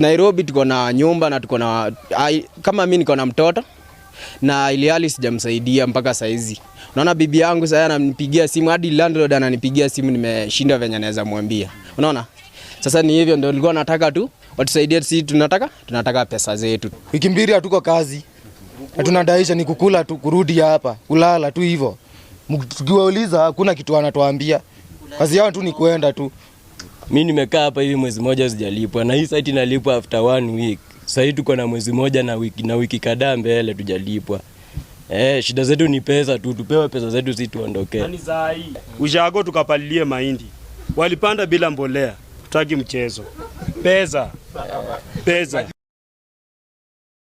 Nairobi tuko na nyumba na tuko na kama mi niko na mtoto na ilhali sijamsaidia mpaka saizi. Unaona bibi yangu sasa ananipigia simu, hadi landlord ananipigia simu, nimeshindwa venye naweza mwambia. Unaona? Sasa ni hivyo ndio nilikuwa nataka tu watusaidie, sisi tunataka pesa zetu. Wiki 2 hatuko kazi. Na tunadaisha ni kukula tu, kurudi hapa, kulala tu hivyo. Tukiwauliza hakuna kitu wanatuambia. Kazi yao tu ni kuenda tu. Mi nimekaa hapa hivi mwezi moja sijalipwa, na hii site inalipwa after one week. Sasa hii tuko na mwezi moja na wiki kadhaa mbele tujalipwa. Shida zetu ni pesa tu, tupewe pesa zetu si tuondoke. Ushago tukapalilie mahindi, walipanda bila mbolea. Tutaki mchezo, pesa pesa.